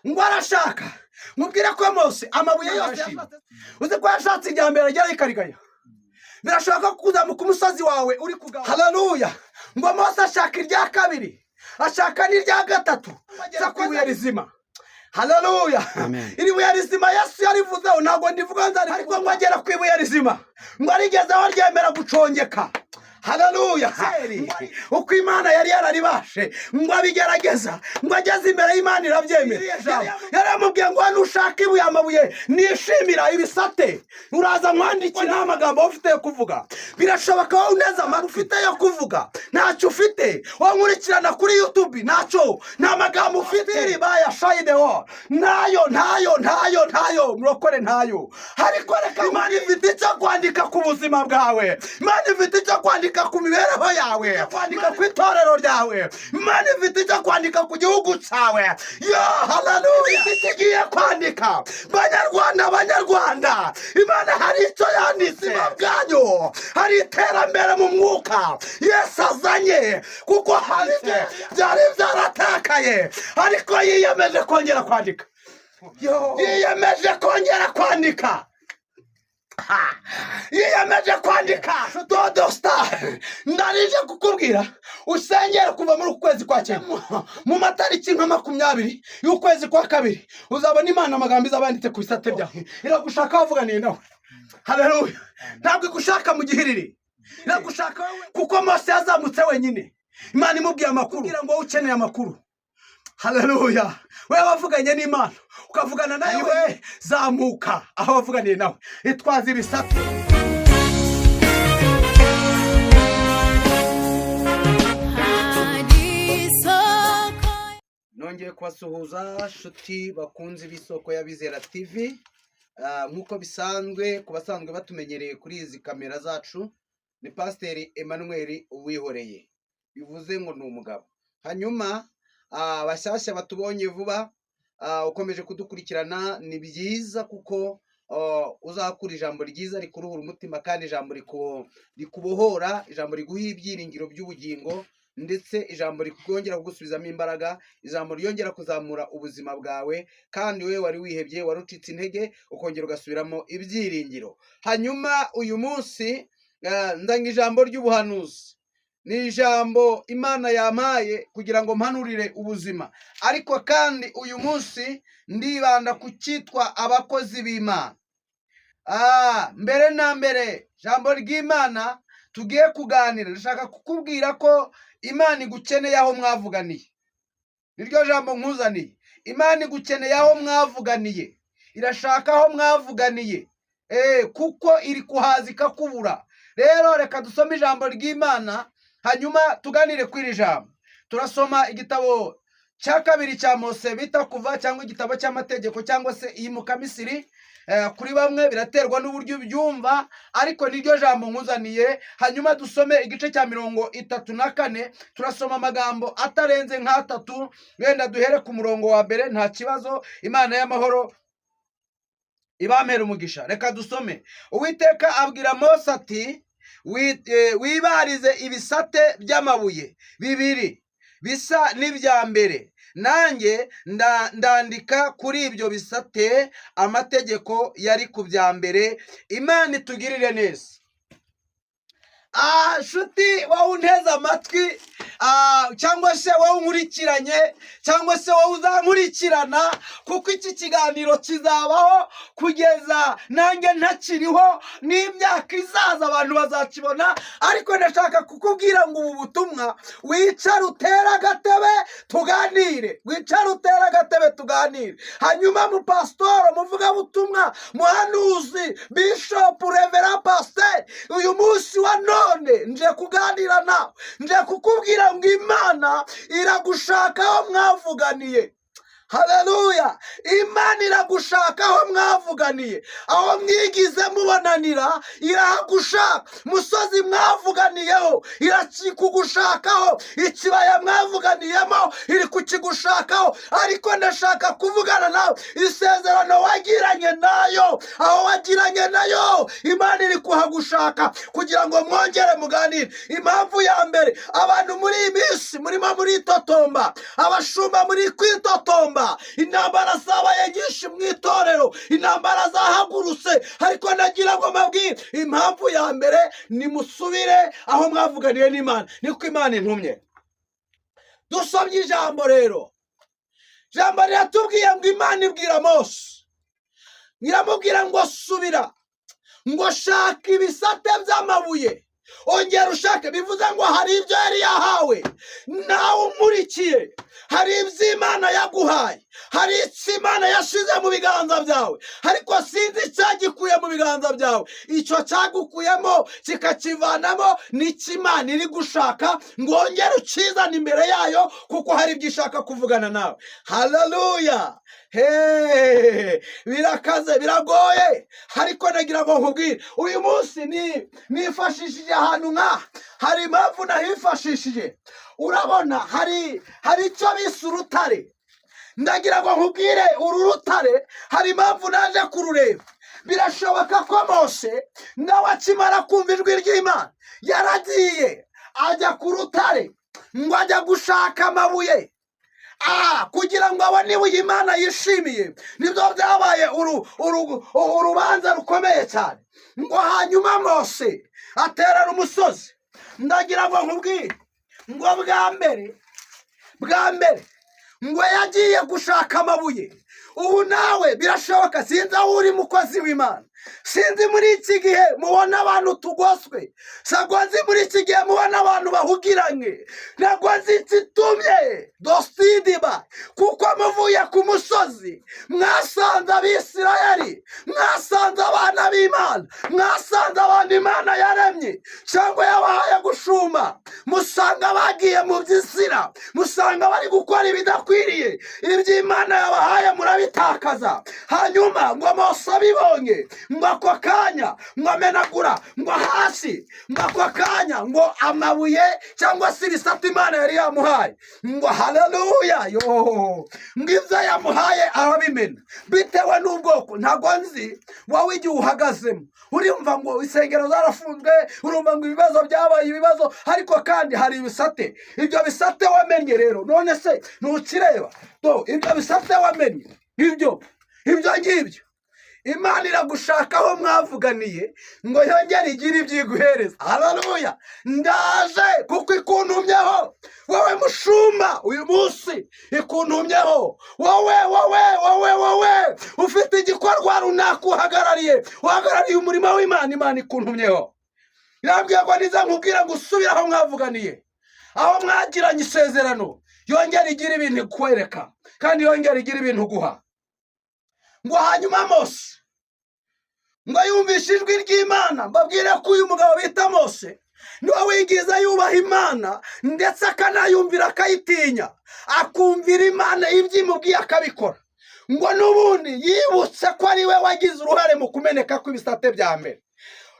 Ngo arashaka mubwire ko Mose amabuye yose yashatse, uzi ko yashatse irya mbere agera ikarigaya. Birashoboka ko kuzamuka umusozi wawe uri kugaba. Haleluya! Ngo Mose ashaka irya kabiri, ashaka n'irya gatatu, agera ku ibuye rizima. Haleluya! Amen. Iri buye rizima Yesu yarivuzeho, ntabwo ndivuga nzari, ariko ngo agera ku ibuye rizima, ngo arigezeho ryemera gucongeka. Haleluya! Uko Imana yari yararibashe, ngo abigerageza, ngo ageze imbere y'Imana irabyemera. Yaramubwiye ngo nushaka ibuye, amabuye nishimira ibisate, uraza nkwandikira. Nta magambo ufite yo kuvuga. Birashoboka wowe uneze amatwi ufite yo kuvuga, ntacyo ufite. Wowe nkurikirana kuri YouTube, ntacyo, nta magambo ufite. Baya shayidewo, ntayo, ntayo, ntayo, ntayo, murokore ntayo. Ariko reka, Imana ifite icyo kwandika ku buzima bwawe. Imana ifite icyo kwandika ku mibereho yawe, kwandika ku itorero ryawe. Imana ifite icyo kwandika ku gihugu cyawe. Yo, haleluya! Ifite igiye kwandika. Banyarwanda, banyarwanda, Imana hari icyo yanditse bwanyu. Hari iterambere mu mwuka Yesu azanye, kuko hari byari byaratakaye, ariko yiyemeje kongera kwandika. Yiyemeje kongera kwandika. Ha! Yiyemeje kwandika. Dodo Star, ndarije kukubwira usengere kuva muri uku kwezi kwa cyenda, mu matariki nka 20 y'ukwezi kwa kabiri, uzabona Imana amagambo izaba yanditse ku bisate byawe. Iragushaka wavuganiye nawe. Haleluya! Ntabwo igushaka mu gihiriri, iragushaka wowe, kuko Mose yazamutse wenyine, Imana imubwiye amakuru. Kugira ngo wowe ukeneye amakuru, haleluya, wewe wavuganye n'Imana, ukavugana nawe, we zamuka aho wavuganiye nawe, itwaza ibisate. Hari isoko. Nongeye kubasuhuza, nshuti bakunze b'Isoko y'Abizera TV. Nk'uko bisanzwe ku basanzwe batumenyereye kuri izi kamera zacu, ni Pasiteri Emmanuel Uwihoreye, bivuze ngo ni umugabo. Hanyuma bashyashya batubonye vuba, ukomeje kudukurikirana, ni byiza kuko uzakura ijambo ryiza rikuruhura umutima, kandi ijambo rikubohora, ijambo riguha ibyiringiro by'ubugingo, ndetse ijambo rikongera kugusubizamo imbaraga, ijambo ryongera kuzamura ubuzima bwawe, kandi we wari wihebye, wari ucitse intege, ukongera ugasubiramo ibyiringiro. Hanyuma uyu munsi nzanye ijambo ry'ubuhanuzi. Ni ijambo Imana yampaye kugira ngo mpanurire ubuzima, ariko kandi uyu munsi ndibanda ku cyitwa abakozi b'Imana. Mbere na mbere, ijambo ry'Imana tugiye kuganira, ndashaka kukubwira ko Imana igukeneye aho mwavuganiye. Niryo jambo nkuzaniye. Imana igukeneye aho mwavuganiye, irashaka aho mwavuganiye, kuko iri kuhaza ikakubura. Rero reka dusome ijambo ry'Imana, hanyuma tuganire kuri iri jambo. Turasoma igitabo cya kabiri cya Mose bita Kuva, cyangwa igitabo cy'amategeko, cyangwa se Iyimukamisiri. Kuri bamwe biraterwa n'uburyo ubyumva, ariko niryo jambo nkuzaniye. Hanyuma dusome igice cya 34. Turasoma amagambo atarenze nk'atatu, wenda duhere ku murongo wa mbere, nta kibazo. Imana y'amahoro ibampera umugisha. Reka dusome. Uwiteka abwira Mose ati: "Wibarize ibisate by'amabuye bibiri bisa n'ibya mbere, nanjye ndandika kuri ibyo bisate amategeko yari ku bya mbere." Imana itugirire neza. Nshuti wowe unteze amatwi, cyangwa se wowe unkurikiranye, cyangwa se wowe uzankurikirana, kuko iki kiganiro kizabaho kugeza nanjye ntakiriho, n'imyaka izaza abantu bazakibona. Ariko ndashaka kukubwira ngo ubu butumwa, wicare utere agatebe tuganire, wicare utere agatebe tuganire. Hanyuma mupasitoro, muvugabutumwa, muhanuzi, bishopu, revera, pasiteri, uyu munsi wa none nje kuganira nawe, nje kukubwira ngo Imana iragushaka aho mwavuganiye. Haleluya! Imana iragushaka aho mwavuganiye, aho mwigize mubonanira, irahagushaka. Musozi mwavuganiyeho irakikugushakaho, ikibaya mwavuganiyemo iri kukigushakaho. Ariko ndashaka kuvugana nawe, isezerano wagiranye nayo, aho wagiranye nayo, Imana iri kuhagushaka kugira ngo mwongere muganire. Impamvu ya mbere, abantu muri iyi minsi murimo muritotomba, abashumba muri kwitotomba. Mushumba, intambara zabaye nyinshi mu itorero, intambara zahagurutse, ariko nagira ngo mbabwire impamvu ya mbere: nimusubire aho mwavuganiye n'Imana. Niko Imana intumye. Dusomye ijambo rero, ijambo riratubwiye ngo Imana ibwira Mose, iramubwira ngo: "Subira, ngo shaka ibisate by'amabuye, ongera ushake." Bivuze ngo hari ibyo yari yahawe nawe umurikiye, hari ibyo Imana yaguhaye, hari icyo Imana yashize mu biganza byawe, ariko sinzi icyagikuye mu biganza byawe. Icyo cyagukuyemo kikakivanamo n'icyo Imana iri gushaka ngo wongere ukizane imbere yayo, kuko hari ibyo ishaka kuvugana nawe. Haleluya! He, birakaze, biragoye, ariko nagira ngo nkubwire uyu munsi ni nifashishije ahantu nk'aha, hari impamvu nahifashishije. Urabona hari icyo bise urutare. Ndagira ngo nkubwire, uru rutare hari impamvu naje kurureba. Birashoboka ko Mose nawe akimara kumva ijwi ry'Imana yaragiye ajya ku rutare, ngo ajya gushaka amabuye kugira ngo abone ibuye Imana yishimiye. Nibyo byabaye urubanza rukomeye cyane. Ngo hanyuma Mose aterera umusozi. Ndagira ngo nkubwire ngo bwa mbere ngo yagiye gushaka amabuye. Ubu nawe birashoboka, sinzi aho uri, mukozi w'Imana, sinzi muri iki gihe mubona abantu tugoswe, ntabwo nzi muri iki gihe mubona abantu bahugiranye, ntabwo nzi ikitumye dosidiba, kuko muvuye ku musozi mwasanze Abisirayeli, mwasanze abana b'Imana, mwasanze abantu Imana yaremye cyangwa yabahaye gushuma, musanga bagiye mu by'izira, musanga bari gukora ibidakwiriye, iby'Imana yabahaye murabitakaza. Hanyuma ngo Mose abibonye, ngo ako kanya ngo amenagura ngo hasi, ngo ako kanya ngo amabuye cyangwa se ibisate Imana yari yamuhaye, ngo haleluya yo, ngo ibyo yamuhaye arabimena bitewe n'ubwoko. Ntabwo nzi wowe igihe uhagazemo, urumva ngo insengero zarafunzwe, urumva ngo ibibazo byabaye ibibazo, ariko kandi hari ibisate. Ibyo bisate wamennye rero, none se ntukireba do? Ibyo bisate wamennye, ibyo ngibyo Imana iragushaka aho mwavuganiye ngo yongere igire ibyo iguhereza. Haleluya! Ndaje kuko ikuntumyeho wowe mushumba uyu munsi, ikuntumyeho wowe, wowe, wowe, wowe ufite igikorwa runaka uhagarariye, uhagarariye umurimo w'Imana. Imana ikuntumyeho, irambwira ngo niza nkubwira ngo usubire aho mwavuganiye, aho mwagiranye isezerano, yongere igire ibintu ikwereka kandi yongere igire ibintu guha. Ngo hanyuma Mose ngo yumvishe ijwi ry'Imana. Mbabwire ko uyu mugabo bita Mose niwe wigize yubaha Imana, ndetse akanayumvira, akayitinya, akumvira Imana, ibyo imubwiye akabikora. Ngo n'ubundi yibutse ko ari we wagize uruhare mu kumeneka kw'ibisate bya mbere.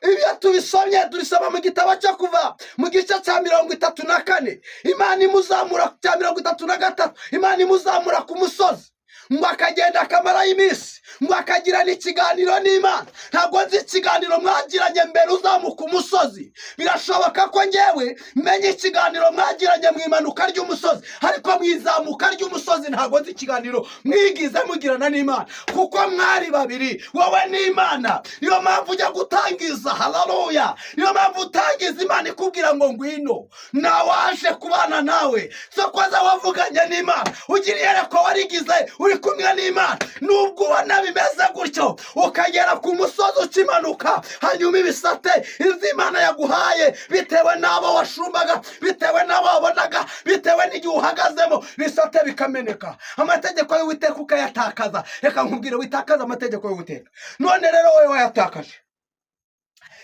Ibyo tubisomye, tubisoma mu gitabo cyo Kuva mu gice cya 34, Imana imuzamura, cya 33, Imana imuzamura ku musozi, ngo akagenda akamarayo iminsi, ngo akagirana ikiganiro n'Imana. Ntabwo nzi ikiganiro mwagiranye mbere uzamuka umusozi. Birashoboka ko ngewe menye ikiganiro mwagiranye mu imanuka ry'umusozi, ariko mu izamuka ry'umusozi ntabwo nzi ikiganiro mwigize mugirana n'Imana, kuko mwari babiri, wowe n'Imana. Niyo mpamvu ujya gutangiza, haleluya, niyo mpamvu utangiza Imana ikubwira ngo ngwino, nawaje kubana nawe. Sokoza wavuganye n'Imana, ugira iyerekwa warigize uri kumwe n'Imana, nubwo ubona bimeze gutyo, ukagera ku musozi ukimanuka, hanyuma ibisate, ibyo Imana yaguhaye, bitewe n'abo washumbaga, bitewe n'abo wabonaga, bitewe n'igihe uhagazemo, ibisate bikameneka, amategeko y'Uwiteka ukayatakaza. Reka nkubwire, witakaza amategeko y'Uwiteka. None rero wowe wayatakaje,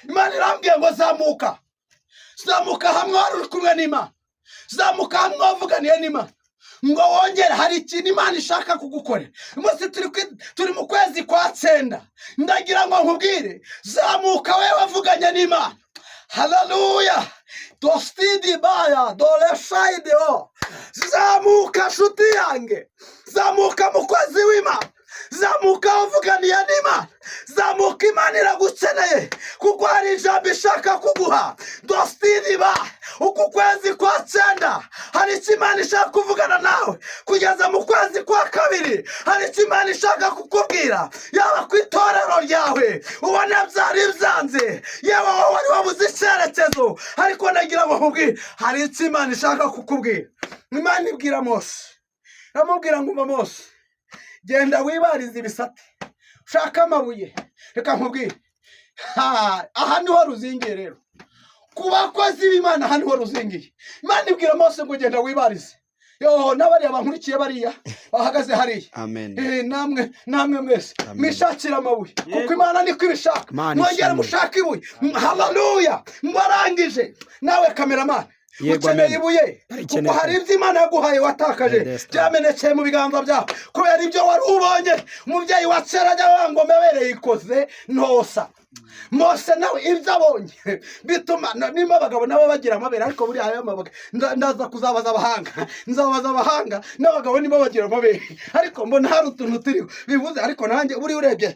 Imana irambwiye ngo zamuka, zamuka hamwe wari uri kumwe n'Imana, zamuka hamwe wavuganiye n'Imana, ngo wongere hari ikintu Imana ishaka kugukorera. Umunsi turi mu kwezi kwa cyenda, ndagira ngo nkubwire: zamuka wowe wavuganye n'Imana. Haleluya! Dostidi baya dore shayideo. Zamuka nshuti yanjye, zamuka mukozi w'Imana. Zamuka uvuganiye n'Imana. Zamuka, Imana iragukeneye kuko hari ijambo ishaka kuguha. Dostiriba, uku kwezi kwa cyenda hari icyo Imana ishaka kuvugana nawe. Kugeza mu kwezi kwa kabiri hari icyo Imana ishaka kukubwira, yaba ku itorero ryawe ubona byari byanze, yewe wowe wari wabuze icyerekezo, ariko nagira ngo nkubwire, hari icyo Imana ishaka kukubwira. Imana ibwira Mose, iramubwira ngo: "Umva Mose, genda wibarize ibisate, ushake amabuye." Reka nkubwire. Ha, aha niho ruzingiye rero ku bakozi b'Imana, aha niho ruzingiye. Imana ibwira Mose ngo: "Genda wibarize." Yo, n'abariya bankurikiye, bariya bahagaze hariya. Amen. Namwe mwese Amen. mwishakire amabuye kuko Imana niko ibishaka. Imana Mwongere ishimwe. mushake ibuye. Haleluya! Mwarangije nawe cameraman, Yego, ukeneye amen. ibuye Ndarikeneye. kuko hari ibyo Imana yaguhaye watakaje, Yes, byamenekeye mu biganza byawe kubera ibyo wari ubonye. Umubyeyi wa kera ajya avuga ngo mabere yikoze ntosa. Mose nawe ibyo abonye bituma nimba abagabo nabo bagira amabere, ariko buriya ayo mabagabo ndaza kuzabaza abahanga, nzabaza abahanga n'abagabo nibo bagira amabere, ariko mbona hari utuntu turiho bivuze. Ariko nanjye buriya urebye,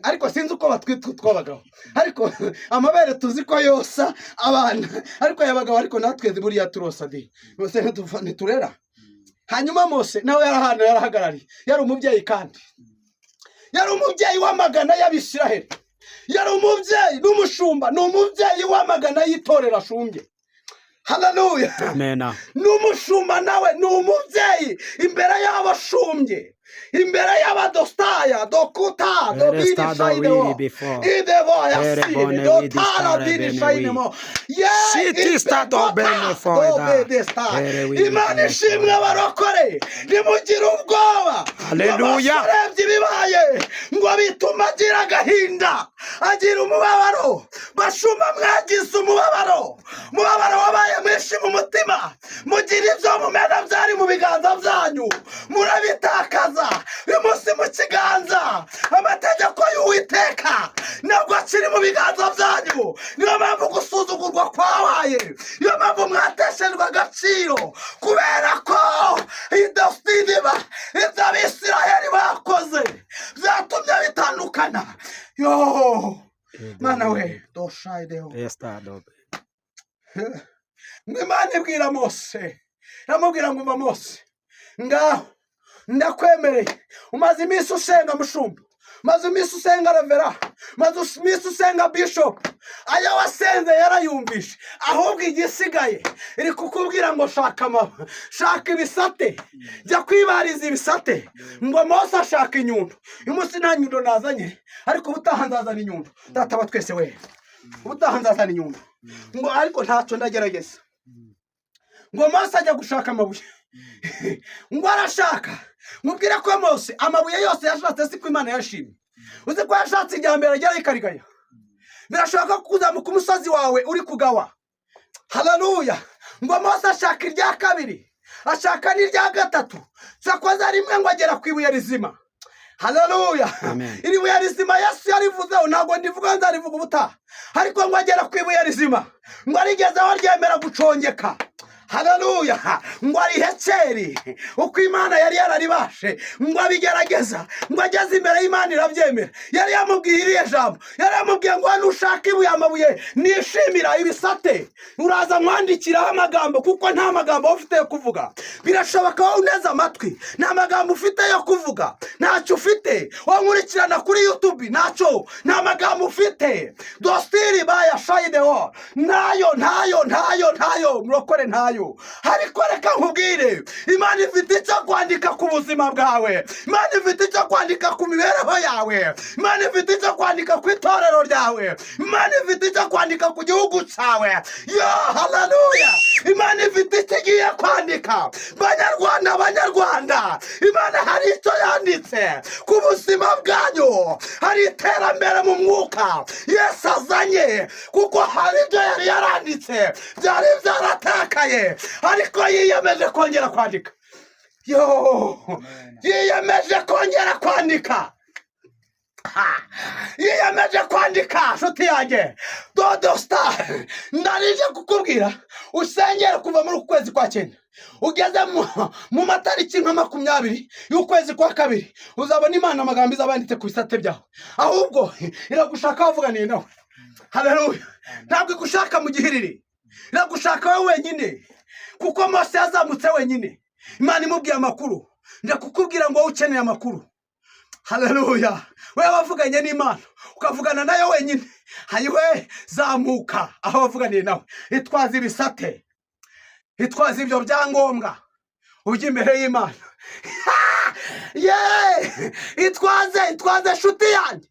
ariko sinzi uko batwita utw'abagabo, ariko amabere tuzi ko yosa abana, ariko aya bagabo, ariko natwe buriya turosa di Mose ntiturera. Hanyuma Mose nawe yari ahantu yarahagarariye, yari umubyeyi, kandi yari umubyeyi w'amagana y'Abisiraheli, yari umubyeyi n'umushumba, ni umubyeyi w'amagana y'itorero ashumbye. Haleluya! Amena. Ni umushumba nawe, ni umubyeyi imbere y'abashumbye, imbere y'abadostaya dokuta Eresta dobini do before. idevo Ere yasine bone dotara widi bini stare shayinemo. Siti sta do bene foida. Ere widi Imana bene ishimwe. foida. Abarokore, ntimugire ubwoba. Haleluya. Urebye ibibaye ngo bituma agira agahinda, agira umubabaro. Bashumba, mwagize umubabaro, umubabaro wabaye mwinshi mu mutima, mugira ibyo mumena byari mu biganza byanyu murabitakaza. Uyu munsi mu kiganza amategeko y'Uwiteka ntabwo akiri mu biganza byanyu. Niyo mpamvu gusuzugurwa kwabaye, niyo mpamvu mwateshejwe agaciro, kubera ko idafidima ibyo Abisiraheli bakoze byatumye bitandukana. Yo Mana we, doshayideho. Esta do. Ngo Imana ibwira Mose, iramubwira ngo: "Umva Mose, ngaho ndakwemereye. Umaze iminsi usenga mushumba, umaze iminsi usenga reverend, umaze iminsi usenga bishop. Ayo wasenze yarayumvishe, ahubwo igisigaye iri kukubwira ngo shaka shaka ibisate, jya kwibariza ibisate." Ngo Mose ashaka inyundo. Uyu munsi nta nyundo nazanye, ariko ubutaha nzazana inyundo. Data wa twese we, ubutaha nzazana inyundo. Ngo ariko ntacyo, ndagerageza. Ngo Mose ajya gushaka amabuye, ngo arashaka. Mubwire ko Mose amabuye yose yashatse si ko Imana yashimye. Uzi ko yashatse irya mbere ageraho ikarigaya. Birashoboka ko kuzamuka umusozi wawe uri kugawa. Haleluya! Ngo Mose ashaka irya kabiri, ashaka n'irya gatatu, cyakoze rimwe ngo agera ku ibuye rizima. Haleluya! Amen. Iri buye rizima Yesu yarivuzeho, ntabwo ndivuga, nzarivuga ubutaha, ariko ngo agera ku ibuye rizima, ngo arigezeho ryemera gucongeka. Haleluya! Ngo arihekeri uko Imana yari yararibashe, ngo abigerageza, ngo ageze imbere y'Imana irabyemera. Yari yamubwiye iriya jambo, yari yamubwiye ngo: "Nushaka ibuye, amabuye nishimira, ibisate, uraza nkwandikiraho amagambo kuko nta magambo ufite yo kuvuga." Birashoboka wowe uneze amatwi nta magambo ufite yo kuvuga, ntacyo ufite. Wowe nkurikirana kuri YouTube, ntacyo, nta magambo ufite. Dostiri bayashayideho, ntayo, ntayo, ntayo, ntayo, murokore, ntayo. Ariko reka nkubwire, Imana ifite icyo kwandika ku buzima bwawe, Imana ifite icyo kwandika ku mibereho yawe, Imana ifite icyo kwandika ku itorero ryawe, Imana ifite icyo kwandika ku gihugu cyawe. Yo haleluya! Imana ifite icyo igiye kwandika. Banyarwanda, banyarwanda, Imana hari icyo yanditse ku buzima bwanyu. Hari iterambere mu mwuka Yesu azanye, kuko hari ibyo yari yaranditse byari byaratakaye, ariko yiyemeje kongera kwandika. Yo, yiyemeje kongera kwandika. Ha! Yiyemeje kwandika, nshuti yanjye Dodo Star. Ndarije kukubwira usengere kuva muri uku kwezi kwa cyenda, ugeze mu matariki nka 20 y'ukwezi kwa kabiri, uzabona Imana amagambo izaba yanditse ku bisate byawe. Ahubwo iragushaka wavuganiye nawe. Haleluya! Ntabwo igushaka mu gihiriri, iragushaka wowe wenyine, kuko Mose yazamutse wenyine, Imana imubwiye amakuru. Ndakukubwira ngo wowe ukeneye amakuru, haleluya, wowe wavuganye n'Imana, ukavugana nayo wenyine, hayiwe, zamuka aho wavuganiye nawe, itwaza ibisate, itwaza ibyo byangombwa, ujya imbere y'Imana. Ye, itwaze, itwaze, nshuti yanjye,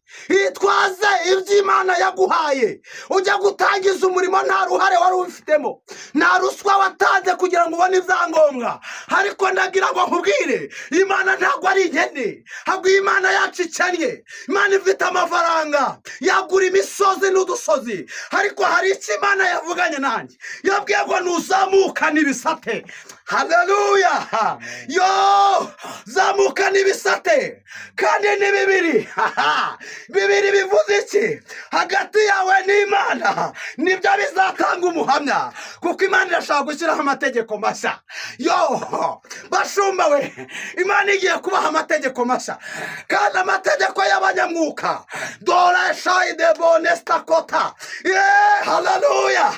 itwaze iby'Imana yaguhaye. Ujya gutangiza umurimo, nta ruhare wari ubifitemo, nta ruswa watanze kugira ngo ubone ibyangombwa. Ariko ndagira ngo nkubwire, Imana ntabwo ari inkene, ntabwo Imana yacu ikennye. Imana ifite amafaranga, yagura imisozi n'udusozi. Ariko hari icyo Imana yavuganye nanjye, yabwiye ngo ntuzamukane ibisate. Haleluya! Yo, zamukana ibisate, kandi ni bibiri. Bibiri bivuze iki? Hagati yawe n'Imana nibyo bizatanga umuhamya, kuko Imana irashaka gushyiraho amategeko mashya. Yo, bashumba we, Imana igiye kubaha amategeko mashya, kandi amategeko y'abanyamwuka. Dore shayide bonestakota ye. Haleluya!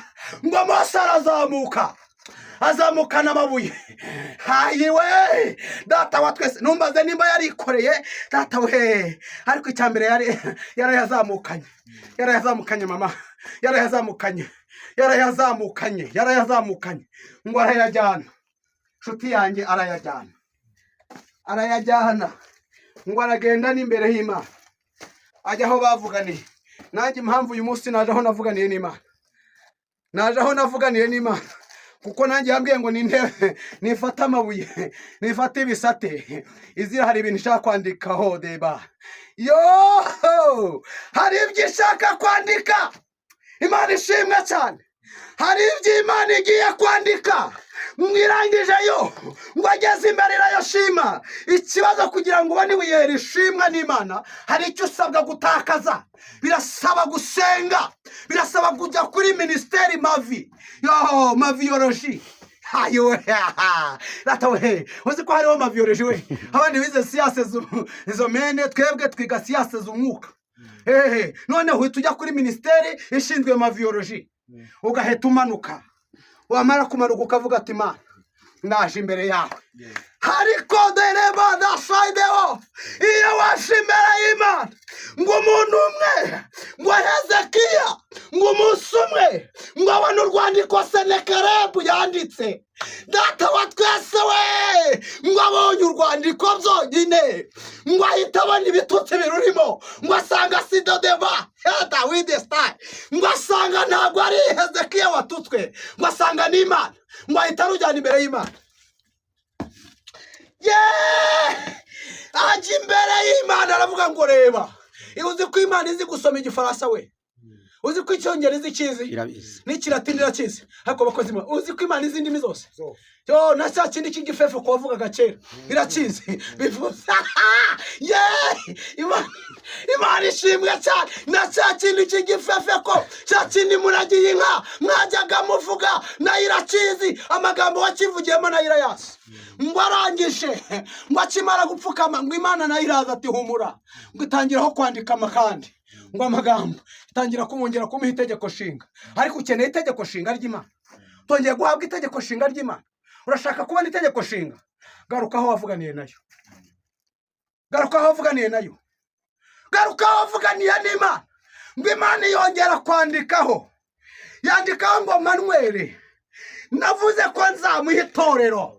Ngo Mose arazamuka, azamukana amabuye. Hayiwe, Data wa twese, numbaze nimba yarikoreye, Data we. Ariko icya mbere yari yarayazamukanye, yarayazamukanye, mama, yarayazamukanye, yarayazamukanye, yarayazamukanye, ngo arayajyana, nshuti yanjye, arayajyana, arayajyana, ngo aragenda n'imbere y'Imana, ajya aho bavuganiye. Nanjye impamvu uyu munsi naje aho navuganiye n'Imana, naje aho navuganiye n'Imana, kuko nanjye yambwiye ngo nintebe nifate amabuye, nifate ibisate, izira hari ibintu ishaka kwandikaho. Deba yo, hari ibyo ishaka kwandika. Imana ishimwe cyane. Hari ibyo Imana igiye kwandika. Mwirangije yo, ngo ageze imbere irayashima. Ikibazo, kugira ngo ubone ibuye rishimwa n'Imana, hari icyo usabwa gutakaza. Birasaba gusenga, birasaba kujya kuri minisiteri mavi yo maviyoroji. Ayiwe rata we, uzi ko hariho maviyoroji we? Abandi bize science izo mene, twebwe twiga science z'umwuka. Hehe, noneho uhita ujya kuri minisiteri ishinzwe maviyoroji, ugahita umanuka. Wamara kumanuka ukavuga ati: "Imana, ndaje imbere yawe." Ariko dereba dashayideho, iyo waje imbere y'Imana, ngo umuntu umwe, ngo Hezekiya, ngo umunsi umwe ngo abone urwandiko Senekerebu yanditse. Data wa twese we, ngo abonye urwandiko byonyine, ngo ahita abona ibitutsi birurimo, ngo asanga sidodeba Dawidi sitari, ngo asanga ntabwo ari Hezekiya watutswe, ngo asanga ni Imana, ngo ahita arujyana imbere y'Imana. Yeee, ajya imbere y'Imana aravuga ngo: "Reba." Uzi ko Imana izi gusoma igifaransa we? Uzi ko icyongereza ikizi? Irabizi. N'ikilatini irakizi. Ariko bakozi, uzi ko Imana izi indimi zose? Yo, na cya kindi cy'igifefe ko wavugaga kera irakizi. Bivuze ye, Imana ishimwe cyane. Na cya kindi cy'igifefe, ko cya kindi muragiye inka mwajyaga muvuga, nayo irakizi. Amagambo wakivugiyemo nayo irayazi. Ngo arangije, ngo akimara gupfukama, ngo Imana nayo iraza ati: "Humura." Ngo itangiraho kwandika amakandi, ngo amagambo itangira kumwongera kumuha itegeko nshinga. Ariko ukeneye itegeko nshinga ry'Imana. Tongeye guhabwa itegeko nshinga ry'Imana. Urashaka kubona itegeko nshinga? Garuka aho wavuganiye nayo, garuka aho wavuganiye nayo, garuka aho wavuganiye n'Imana. Ngo Imana yongera kwandikaho, yandikaho ngo: "Manweri, navuze ko nzamuha itorero."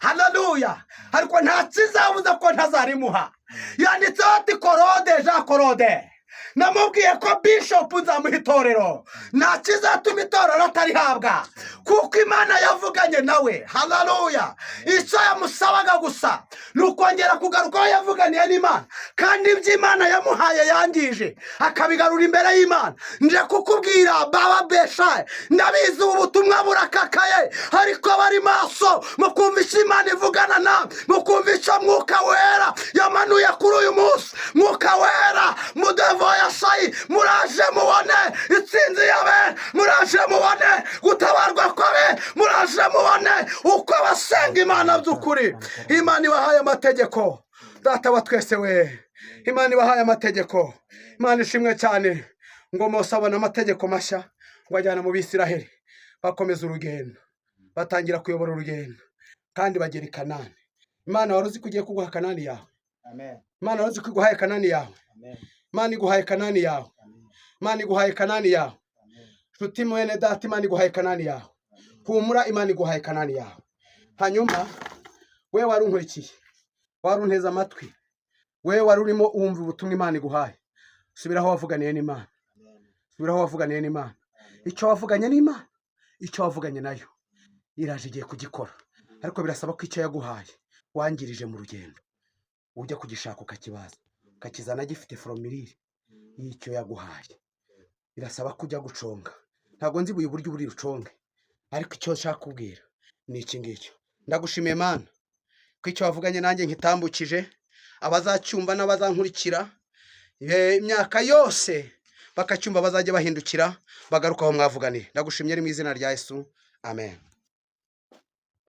Haleluya! Ariko nta kizabuza ko ntazarimuha. Yanditseho ati: "Korode, Jean Korode, namubwiye ko bishopu nzamuha itorero. Nta kizatuma itorero atarihabwa, kuko Imana yavuganye nawe." Haleluya! Icyo yamusabaga gusa ni ukongera kugaruka aho yavuganiye n'Imana, kandi ibyo Imana yamuhaye yangije akabigarura imbere y'Imana. Nje kukubwira, baba beshaye, ndabizi ubu butumwa burakakaye, ariko bari maso mukumva icyo Imana ivugana nawe, mukumva icyo Mwuka Wera yamanuye kuri uyu munsi. Mwuka Wera muduhe. ukuri. Imana ibahaye amategeko, Data wa twese we. Imana ibahaye amategeko, Imana ishimwe cyane. Ngo Mose abona amategeko mashya, ngo ajyana mu Bisiraheli, bakomeza urugendo, batangira kuyobora urugendo kandi bagera i Kanani. Imana wari uzi ko ugiye kuguha Kanani yawe? Amen. Imana wari uzi ko iguhaye Kanani yawe? Amen. Imana iguhaye Kanani yawe. Imana iguhaye Kanani yawe. Nshuti mwene data, Imana iguhaye Kanani yawe. Humura, Imana iguhaye Kanani yawe. Hanyuma we wari unkurikiye, wari unteze amatwi, we wari urimo wumva ubutumwa Imana iguhaye, subira aho wavuganiye n'Imana, subira aho wavuganiye n'Imana. Icyo wavuganye n'Imana, icyo wavuganye nayo, iraje igiye kugikora. Ariko birasaba ko icyo yaguhaye wangirije mu rugendo ujya kugishaka, ukakibaza, ukakizana gifite formule y'icyo yaguhaye. Birasaba ko ujya guconga. Ntabwo nzi buri buryo uri buconge, ariko icyo nshaka kubwira ni iki ngicyo: ndagushimiye Mana ko icyo wavuganye nanjye nkitambukije, abazacyumva n'abazankurikira imyaka yose bakacyumva, bazajya bahindukira bagaruka aho mwavuganiye. Ndagushimye ari mu izina rya Yesu, amen.